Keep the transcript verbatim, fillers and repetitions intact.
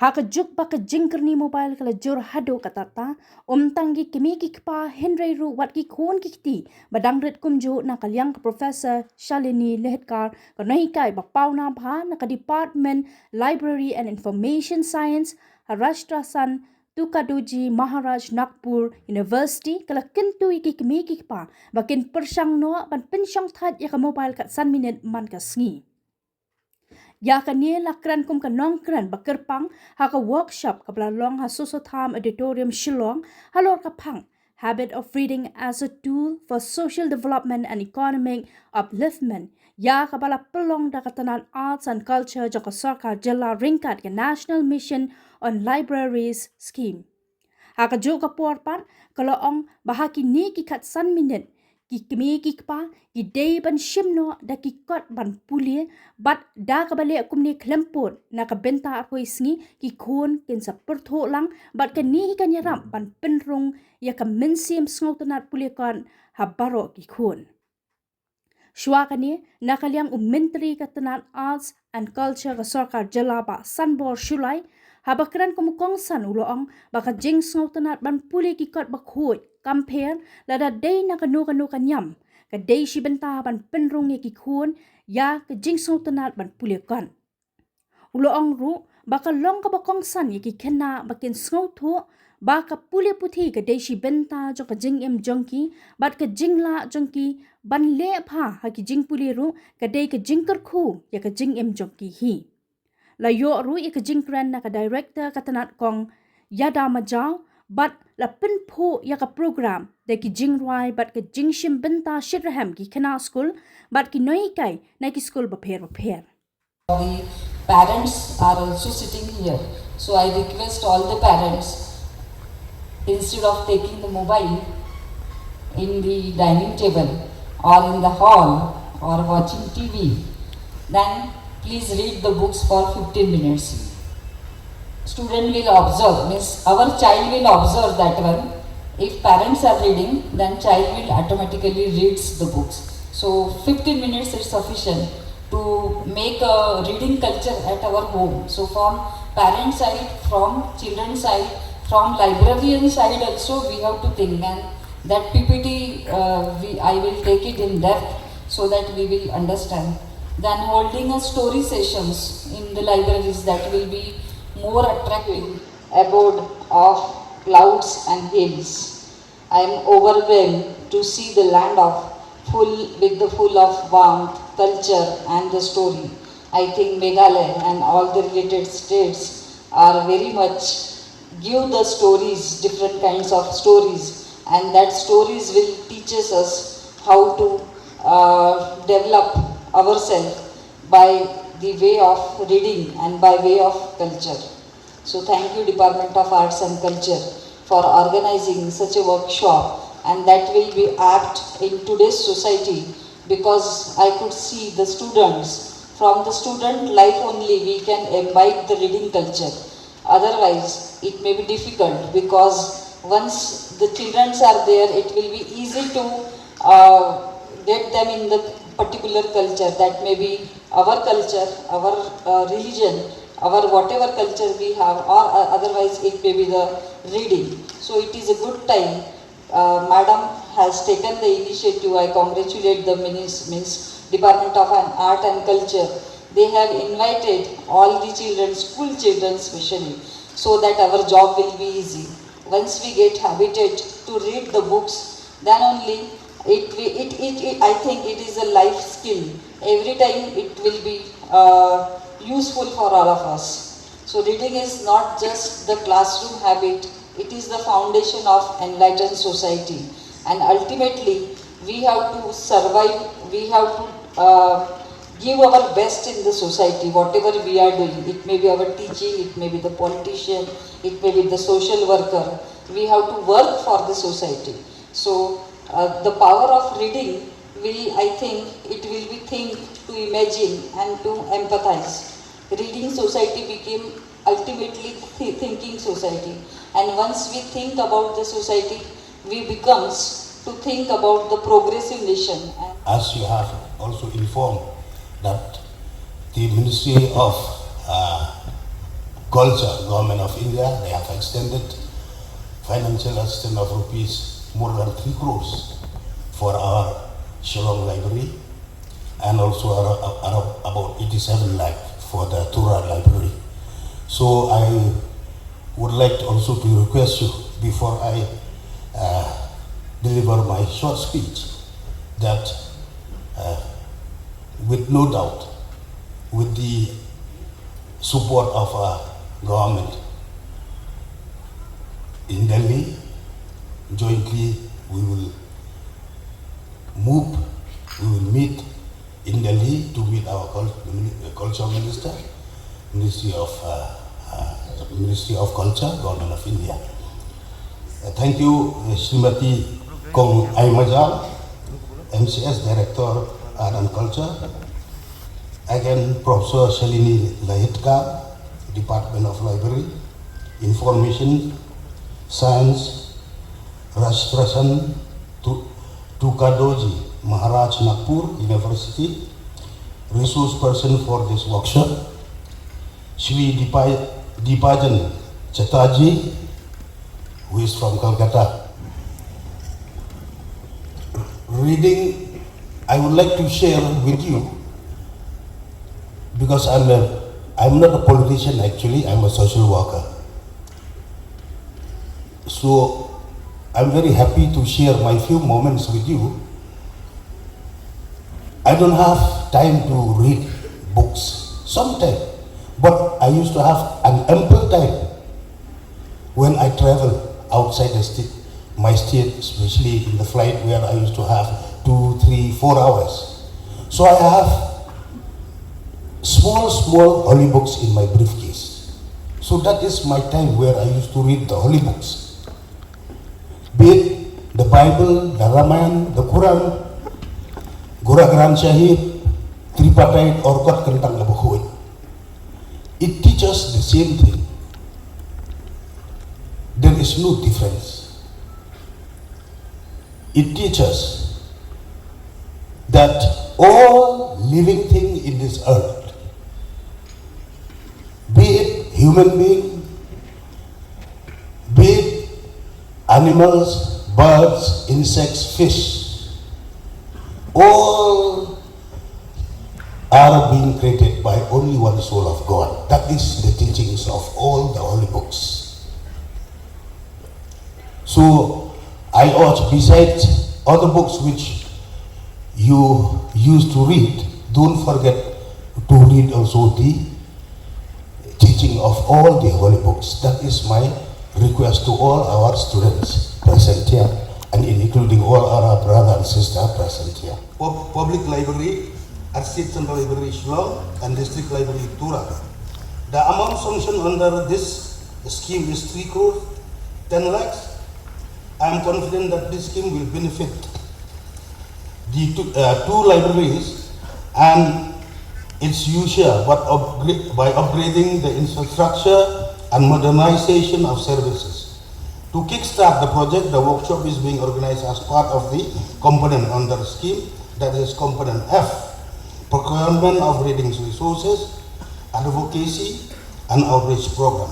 Ha ka juk ba ka jingkyrni mobile ka la jur haduh katta, ym tang ki kmie ki kpa hynrei ruh wat ki khun ki kti ba dang rit kumjuh, na ka liang ka Professor Shalini Lehitkar, ka nonghikai ba pawnam bha na ka Department Library and Information Science ha Rajasthan Tukadoji Maharaj Nagpur University, ka la kyntu ïa ki kmie ki kpa ba kin pyrshang noh ban pynshongthait ïa ka mobile kat san minit man ka sngi. Ïa kane la kren kum ka nongkren ba kyrpang ha ka workshop kaba la long ha Soso Tham Auditorium, Shillong, halor ka phang Habit of Reading as a Tool for Social Development and Economic Upliftment, ïa kaba la pynlong da ka tnat Arts and Culture jong ka sorkar jylla ryngkat ka National Mission on Libraries Scheme. Ha kajuh ka por pat, ka la ong ba ha kine ki kat san minit, ki kmie ki kpa ki dei ban shim noh da ki kot ban pule, bad da kaba leh kumne khlem pud, na ka bynta arphew sngi ki khun kin sa pyrthuh lang, bad kane hi kan ïarap ban pynrung ïa ka mynsiem sngewtynnad pule kot ha baroh ki khun. Shuwa kane, na ka liang u Myntri ka tnat Arts and Culture ka sorkar jylla, Bah Sanbor Shullai, haba kren kum u kongsan, u la ong ba ka jingsngewtynnad ban pule ki kot bakhuid kam pher lada dei na kano kano ka niam, ka dei shi bynta ban pynrung ïa ki khun ïa ka jingsngewtynnad ban pule kot. U la ong ruh ba ka long kaba kongsan ïa ki khynnah ba kin sngewthuh ba ka pule puthi ka dei shi bynta jong ka jingim jong ki, bad ka jinglah jong ki ban leh bha ha ki jingpule ruh ka dei ka jingkyrkhu ïa ka jingim jong ki hi. La ïoh ruh ïa ka jingkren na ka Director ka tnat Kong Yada Majaw, bad la pynphuh ïa ka program da ki jingrwai bad ka jingshim bynta shitrhem ki khynnah skul bad ki nonghikai na ki skul bapher bapher. The parents are also sitting here. So I request all the parents, instead of taking the mobile in the dining table or in the hall or watching T V, then please read the books for fifteen minutes. Student will observe, means our child will observe that one. If parents are reading, then child will automatically reads the books. So fifteen minutes is sufficient to make a reading culture at our home. So from parent side, from children side, from librarian side also we have to think, and that P P T, uh, we, I will take it in depth so that we will understand. Then holding a story sessions in the libraries, that will be more attractive. Abode of clouds and hills. I am overwhelmed to see the land of full with the full of warmth, culture and the story. I think Meghalaya and all the related states are very much give the stories, different kinds of stories, and that stories will teaches us how to uh, develop ourselves by the way of reading and by way of culture. So thank you, Department of Arts and Culture, for organizing such a workshop, and that will be apt in today's society, because I could see the students, from the student life only we can imbibe the reading culture. Otherwise, it may be difficult, because once the children are there, it will be easy to uh, get them in the particular culture, that may be our culture, our uh, religion, our whatever culture we have, or uh, otherwise it may be the reading. So it is a good time. Uh, Madam has taken the initiative. I congratulate the minis-, means Department of an Art and Culture. They have invited all the children, school children specially, so that our job will be easy. Once we get habited to read the books, then only it, it, it, it I think it is a life skill. Every time it will be uh, useful for all of us. So reading is not just the classroom habit, it is the foundation of enlightened society. And ultimately, we have to survive, we have to uh, give our best in the society, whatever we are doing. It may be our teaching, it may be the politician, it may be the social worker. We have to work for the society. So uh, the power of reading will, I think, it will be thing to imagine and to empathize. Reading society became ultimately th- thinking society. And once we think about the society, we becomes to think about the progressive nation. And as you have also informed that the Ministry of uh, Culture, Government of India, they have extended financial assistance of rupees more than three crores for our Shillong library, and also ar- ar- about eighty-seven lakh for the Tura library. So I would like to also to request you, before I uh, deliver my short speech, that uh, with no doubt, with the support of our government in Delhi, jointly we will move, we will meet in Delhi to meet our cul- mini- uh, culture minister, Ministry of uh, uh, Ministry of Culture, Government of India. Uh, thank you, uh, Srimati Kong Aimajal, M C S Director, Art and Culture. Again, Professor Shalini Lahitkar, Department of Library, Information Science, Rashtrasan Tu- Tukadoji Maharaj, Nagpur University, resource person for this workshop, Shri Dipa- Dipajan Chatterjee, who is from Calcutta. Reading, I would like to share with you, because I'm a, I'm not a politician actually, I'm a social worker. So I'm very happy to share my few moments with you. I don't have time to read books sometimes, but I used to have an ample time when I travel outside the state, my state, especially in the flight where I used to have two, three, four hours. So I have small, small holy books in my briefcase. So that is my time where I used to read the holy books. Be it the Bible, the Ramayana, the Quran, Guru Granth Sahib, Tripartite or Kot Kentang Abakhuid. It teaches the same thing. There is no difference. It teaches that all living thing in this earth, be it human being, be it animals, birds, insects, fish, all are being created by only one soul of God. That is the teachings of all the holy books. So I urge, besides other books which you used to read, don't forget to read also the teaching of all the holy books. That is my request to all our students present here, and in including all our brother and sister present here. Pub- Public Library, Arsit Central Library Shillong, and District Library Tura. The amount sanctioned under this scheme is three crore ten lakhs. I am confident that this scheme will benefit the two, uh, two libraries and its user, but upgra- by upgrading the infrastructure and modernization of services. To kickstart the project, the workshop is being organized as part of the component under the scheme, that is component F, procurement of reading resources, advocacy and outreach program.